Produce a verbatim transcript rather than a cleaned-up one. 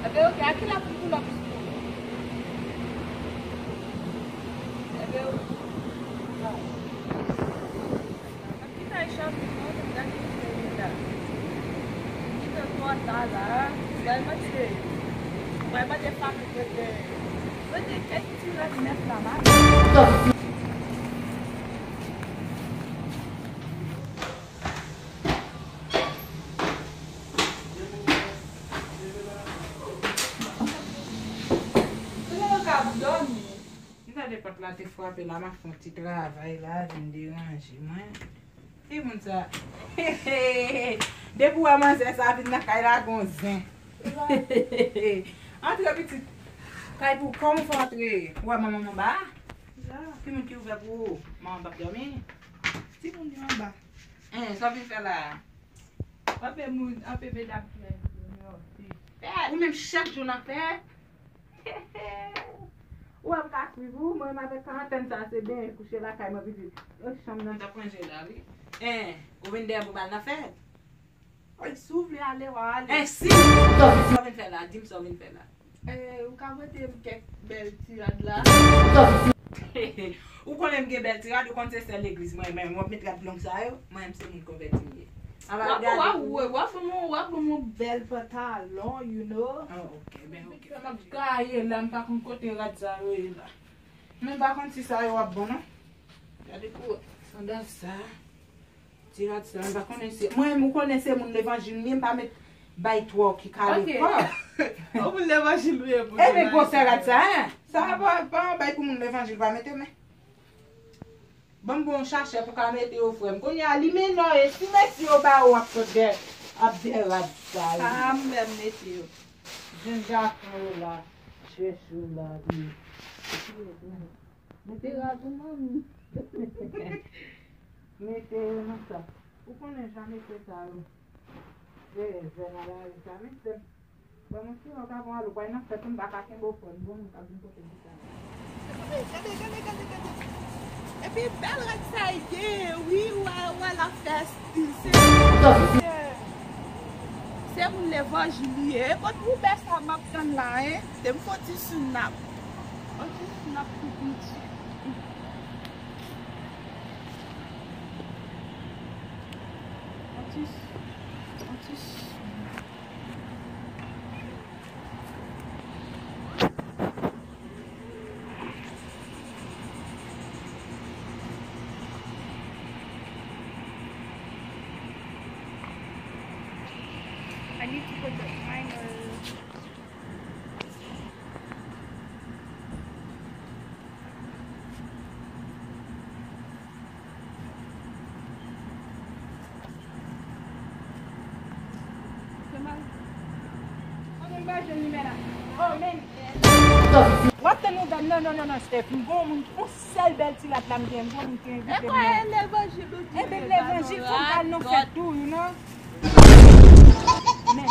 Ebe, oke, a ki la pou nou la pou nou? Ebe, oke. Ki sa e chape non, men gade ki fè li la. Li nan twò ta la, gade mwen se, mwen mande pa ki kote, kote kèk ti rad nèf la, ma. Kote yo ka ap dòmi? M tande pòt la te frape la, m ap fè yon ti travay la, vin deranje mwen. Timoun sa. Depi w wè manzè sa vin nan kay la, gon zen. Antre pitit. Kay pou kòman w fè antre? Ou wè manman m anba a? Ki moun ki ouvè pou ou? Manman p ap dòmi? Timoun yo anba. Hein, sa w vin fè la a? Anpe moun, anpe medam ki la yo. Ou menm chak jou nan fè. Ou wè m ka swiv ou, mwen menm avèk karantèn sa se benyen kouche lakay mwen pitit. Yo chanm nan. M t ap ranje la wi. Hein, ou vin dèyè m pou m al nan fèt? Ay, si w vle ale, w a ale. Hein, si. Sa w vin fè la, di m sa w vin fè la. Eh, ou ka prete m kèk bèl ti rad la? Ou konnen m gen bèl ti rad, ou konn se sèl legliz mwen, men w ap met rad long sa yo, mwen menm se moun konvèti m ye. W ap, w ap, w ap ban m, w ap ban m yon bèl pantalon, you know. Oh, ok, ben ok. M ap gaye la, m pa konn kote rad sa yo ye la. Men m pa konn si sa yo ap bon non. Gade pou sandal sa. Ti rad sa, m pa konnen se, mwen menm ou konnen se moun levanjil m ye, m pa met bay twò ki kale kò. Ou moun levanjil ou ye pou ti bagay sa. Ebyen gwosè rad sa, hein? Sa pa, pa yon bay pou moun levanjil pa mete, men. Ban m bon chachè pou ka mete yo, frè m. Kounye a, li menò e si mesye yo ba ou ap sot dè, ap dè rad sa yo. Pa m menm mete yo. Jèn gason yo la, chèche yo la, wi. Mete rad ou, manmi. Mete yo nan sa. Ou konnen jan mete sa yo. Veye zen nan lari sa, mesye. Bon, mwen si yon gavon alo, pral nan fèt, m pa ka kenbe w fò, m gon moun k ap vin pote m ti sa. Gade, gade, gade, gade, gade. Epi bèl rad sa ye, wi, ou wè, ou wè l ap fè stil, se, se, se moun levanjil li ye. E kot Woubè sa m ap tann la, hein? Te m fè yon ti snap. Yon ti snap tou piti. Yon ti, yon ti snap. I need to put the timer. Fè mal. Mwen pa jwenn limè la. Oh, men. W ap tann yon dam, non, non, non, non, Steph. M gon moun, yon sèl bèl ti rad la m gen, m gon moun ki envite m. E kwa, e levanjil ou di? Ebyen, levanjil, fò m al nan fèt tou, you know. Men.